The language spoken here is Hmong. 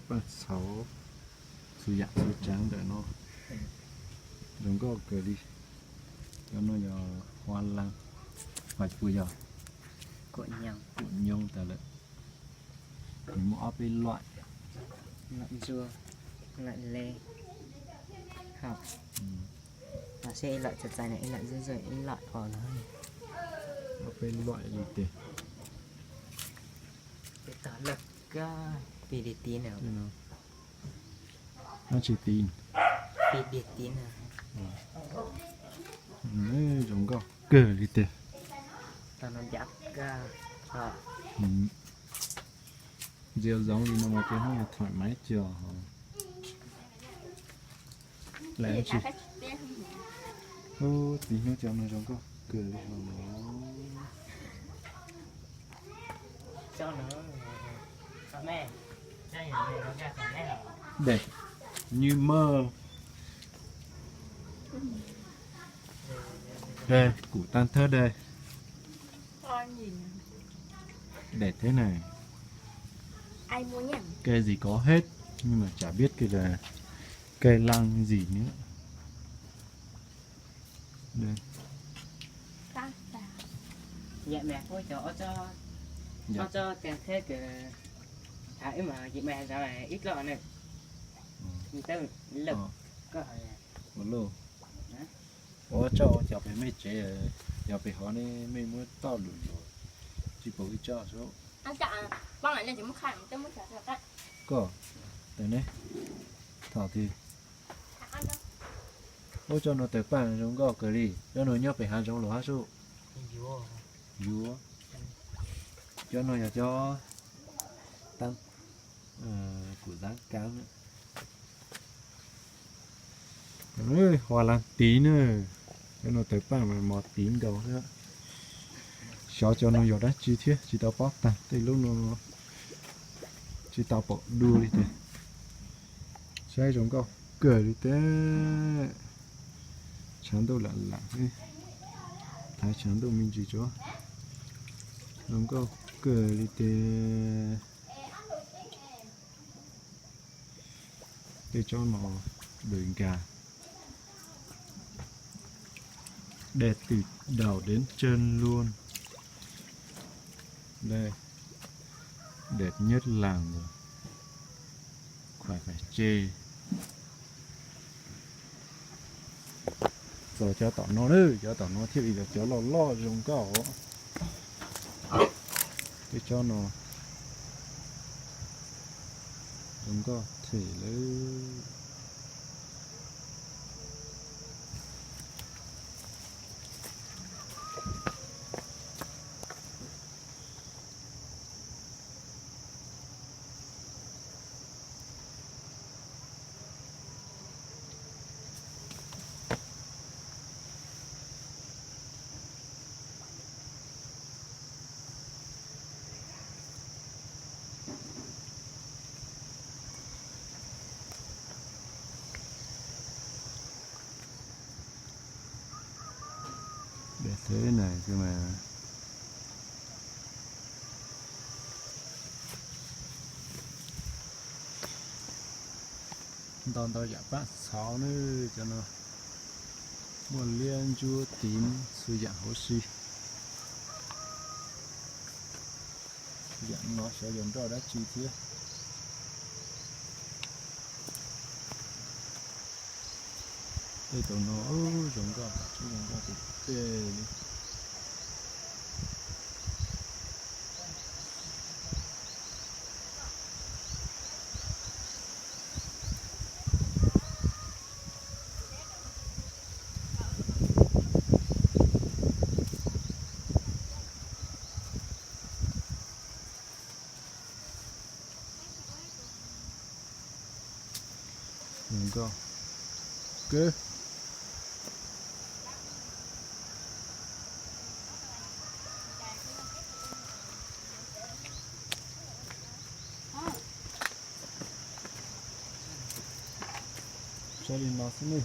Paj txhauv, txhua yam txhua tsav ntawm no zoo nkauj kawg li. Cov no yog hoa lan, hais puas yog kuam nyoos tas lawm. Nws muaj ob peb luam. Luam ntsuag, luam le, hom. Los seb ib luam txais txais na, ib luam zuj zuag, ib luam os no. Ob peb luam li tes. Tes tog lawm koj, tis li tis na. Dab tsi tis? Tis li tis na. Zoo nkauj kawg li tes. Tog no ncav kawg. Ntxias zoov li no mas ces hnub no thoải mái cog. Lawm tsis, ub, txiv hnub cov no zoo nkauj kawg li hos. Đẹp như mơ. Đây, củ tan thớt đây. Đẹp thế này. Cây gì có hết, nhưng mà chả biết cái là cây lan gì nữa. Đây. Dạ mẹ, ôi trời, ôi trời. Dạ. Ôi trời, kèm thế kìa. Thả ướm mà, chị mẹ giờ này ít lo nè. Ừ. Mình tới lượt. Ờ. Có hỏi. Một lô. Hả? Ủa, coj cov pem mej tsev, cov pem hov ne mej muab toj lus lus, tsis pom wb coj sub. Koj, tes ne, thaum twg ub cov no tawg paj zoo nkauj kawg li, cov no nyob pem hav zoov los hab sub. Yuav, cov no yog cov tab, kuv dab kab. Hoa lan tiv na, cov no tawg paj mas mos tiv nkaus xwb. Xyov cov no yog dab tsi thiab tsis tau paub tag, tej lub no tsis tau pom dua li tiag. Saib zoo nkauj kawg li tiag. Tshav ntuj lam lam, thaiv tshav ntuj me ntsis tso. Zoo nkauj kawg li tiag. Tej tsob no đùi gà. Đẹp từ đầu đến chân luôn. Đây. Đẹp nhất làng rồi. Khỏi phải chê. Txog cov tom no na, cov tom no thiaj li yog cov loj loj zoo nkauj. Tej tsob no zoo nkauj thiab lawm. Đẹp thế này cơ mà. Ntau ntau yam paj txhauv na, cov no muaj liab ntsuab tiv txhua yam huv si. Yam no xyov yog nroj dab tsi thiab. Tej tau no zoo nkauj, zoo nkauj tiag tiag li. Nkauj kawg. Saib li no xwb ne.